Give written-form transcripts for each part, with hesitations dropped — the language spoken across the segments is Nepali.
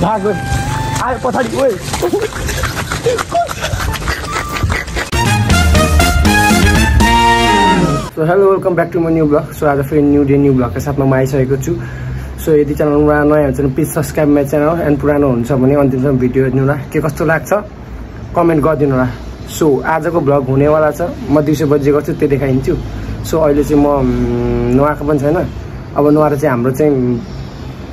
भाग आयो पछाडि ओइ so hello welcome back to my new blog so आज फेरि न्यू डे न्यू ब्लगको साथमा म आइसकेको छु सो यदि च्यानलमा नयाँ हुन्छ भने please subscribe my channel and पुरानो हुन्छ भने अन्तिमसम्म भिडियो हेर्नु होला के कस्तो लाग्छ कमेन्ट गरिदिनु होला सो आजको ब्लग हुनेवाला छ म दिउँसो बजे गर्छु त्यो देखाइदिन्छु सो अहिले चाहिँ म नुहाएको पनि छैन अब नुहाएर चाहिँ हाम्रो चाहिँ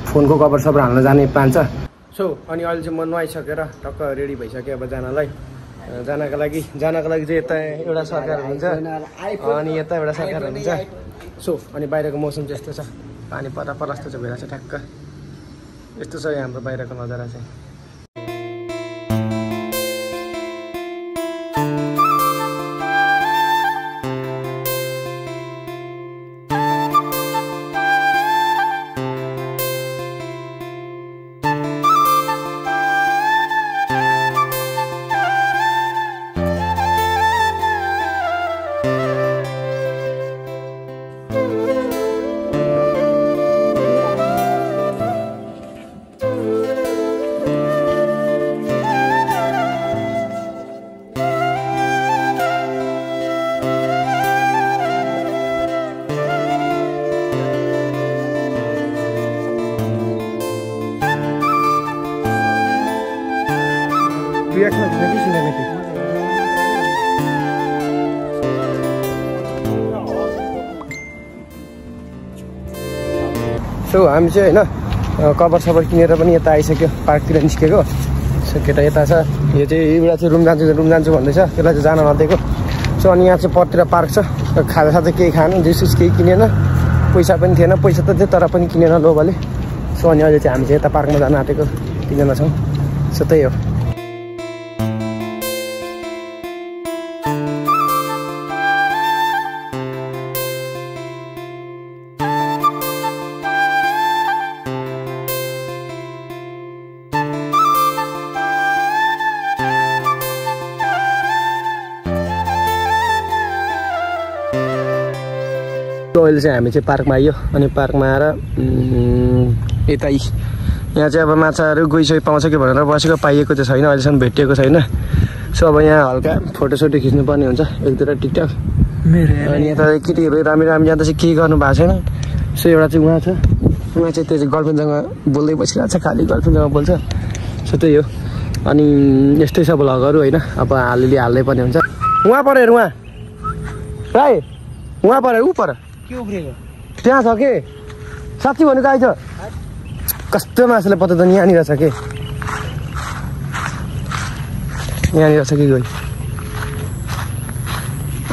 फोनको कभर सबर हाल्न जाने प्लान छ सो अनि अहिले चाहिँ म नुहाइसकेर टक्क रेडी भइसकेँ अब जानको लागि चाहिँ यता एउटा सरकार हुन्छ अनि यता एउटा सरकार हुन्छ सो अनि बाहिरको मौसम चाहिँ यस्तो छ पानी परस्त चाहिँ भइरहेको छ ठ्याक्क यस्तो छ हाम्रो बाहिरको नजारा चाहिँ सो हामी चाहिँ होइन कभर सबर किनेर पनि यता आइसक्यो पार्कतिर निस्केको सो केटा यता छ यो चाहिँ एउटा चाहिँ रुम जान्छु भन्दैछ त्यसलाई चाहिँ जान नदिएको सो अनि यहाँ चाहिँ परतिर पार्क छ खाजा साजा केही खाएन जुस केही किनेन पैसा पनि थिएन पैसा त थियो तर पनि किनेन लोभले सो अनि अहिले चाहिँ हामी चाहिँ यता पार्कमा जान आँटेको तिनजना छौँ सो त्यही हो अहिले चाहिँ हामी चाहिँ पार्कमा आइयो अनि पार्कमा आएर यता यहाँ चाहिँ अब माछाहरू गइसके पाउँछ कि भनेर बसेको पाइएको चाहिँ छैन अहिलेसम्म भेटिएको छैन सो अब यहाँ हल्का फोटोसोटो खिच्नुपर्ने हुन्छ एक दुईवटा टिकटक अनि यता केटीहरू रामी जाँदा चाहिँ केही गर्नु भएको छैन सो एउटा चाहिँ उहाँ छ उहाँ चाहिँ त्यो चाहिँ गर्लफ्रेन्डसँग बोल्दै बसिरहेको छ खालि गर्लफ्रेन्डसँग बोल्छ सो त्यही हो अनि यस्तै छ भ्लगहरू होइन अब हाल्दै पर्ने हुन्छ उहाँ पऱ्यो हेर उहाँ प्राय उहाँ पऱ्यो ऊ पर त्यहाँ छ के साँच्ची भनेको आइज कस्तो मासुले पत्ता त यहाँनिर छ के यहाँनिर छ कि गई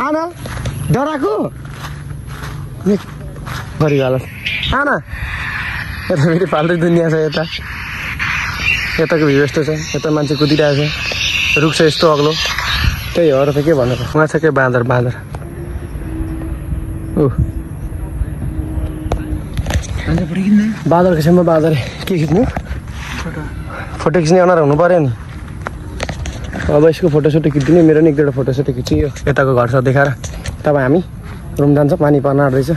आना डराएको गरिहाल आना यता फेरि फाल्टै दुनियाँ छ यताको भ्यू यस्तो छ यता मान्छे कुदिरहेको छ रुख छ यस्तो अग्लो त्यही हो र त के भन्नु उहाँ छ के बाँदर बाँदरको छेउमा बाँदर के खिच्नु फोटो खिच्ने अनुहार हुनु पऱ्यो नि अब यसको फोटोसोटो खिचिदिने मेरो नि एक दुईवटा फोटोसोटो खिच्यो यताको घर छ देखाएर तब हामी रुम जान्छ पानी पर्न आँट्दैछ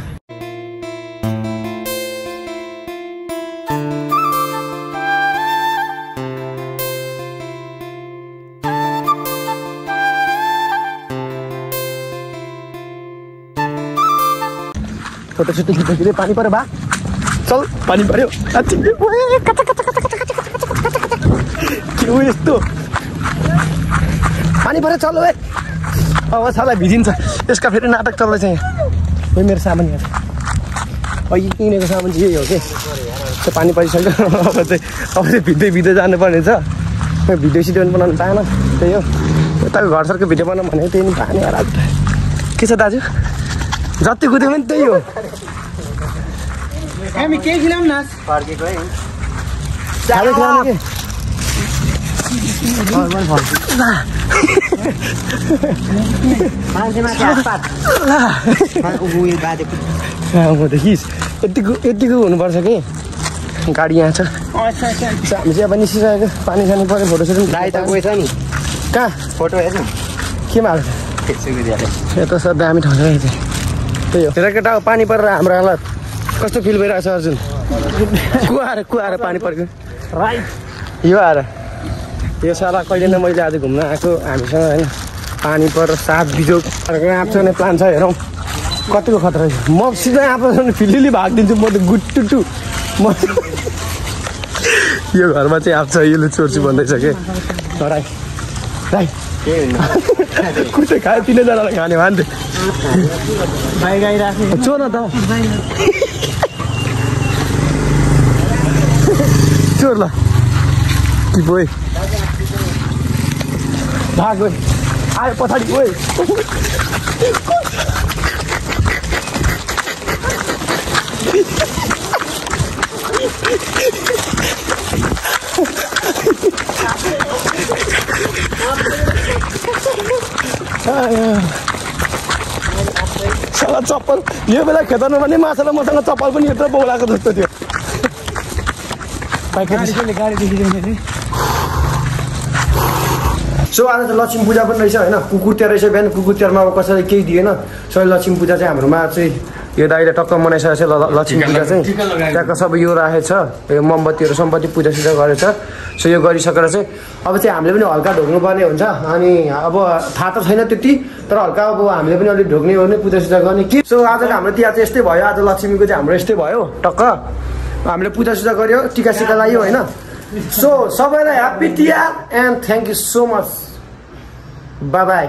फोटोसोटो खिच्दाखेरि पानी पऱ्यो बा चल पानी पर्यो के हो यस्तो पानी पऱ्यो चल है अब साला भिजिन्छ यसका फेरि नाटक चल्दैछ यहाँ हो मेरो सामान यहाँ अहिले किनेको सामान चाहिँ यही हो कि त्यो पानी परिसक्यो अब चाहिँ भिड्दै जानुपर्ने छ भिडियो सिडियो पनि बनाउनु पाएन त्यही हो यताको घर सरको भिडियो बनाउँ भने त्यही नि पानी हरा के छ दाजु जति कुद्यो पनि त्यही हो हामी केही खिलाउँ न फर्केको है साह्रै खिलाउनु के देखिस् यतिको हुनुपर्छ कि गाडी यहाँ छ हामी चाहिँ अब निस्किसकेको पानी खानु पऱ्यो फोटोसोटो गाडी त गएछ नि कहाँ फोटो हेर्नु केमा हाल्छ यता सब दामी ठाउँ छ त्यही हो तेरो केटा पानी परेर हाम्रो हालत कस्तो फिल भइरहेको छ अर्जुन कुहाएर पानी परेको राइट यो आएर यो साला कहिले न मैले आज घुम्न आएको हामीसँग होइन पानी पर साथ बिजोग आँप चढ्ने प्लान छ हेरौँ कतिको खतरा म सिधै आँप चढ्ने फिल्ली भागिदिन्छु म त गुट्टु म यो घरमा चाहिँ आँप छ यसले चोर्छु भन्दैछ कि राई राई कुर्ते खायो 3 जनालाई खाने भन्थे चोर न त चोर ल कि बोय भाग आयो पछाडि ओइ साला चप्पल यो बेला खेताउनु भने माछालाई मसँग चप्पल पनि यत्रो बोलाएको जस्तो थियो सो आज त लक्ष्मी पूजा पनि रहेछ होइन कुकुर तिहार रहेछ बिहान कुकुर तिहारमा अब कसैले केही दिएन सो लक्ष्मी पूजा चाहिँ हाम्रोमा चाहिँ यो दाइले टक्क मनाइसकेको छ लक्ष्मी पूजा चाहिँ त्यहाँको सबै यो राखेको छ यो मोमबत्तीहरू सम्पत्ति पूजासुजा गरेछ सो यो गरिसकेर चाहिँ अब चाहिँ हामीले पनि हल्का ढोग्नुपर्ने हुन्छ अनि अब थाहा त छैन त्यति तर हल्का अब हामीले पनि अलिक ढोग्ने गर्ने पूजासुजा गर्ने के सो आजको हाम्रो तिहार चाहिँ यस्तै भयो आज लक्ष्मीको चाहिँ हाम्रो यस्तै भयो टक्क हामीले पूजासुजा गऱ्यो टिका सिका लगायो होइन सो सबैलाई happy Tihar and thank you so much by by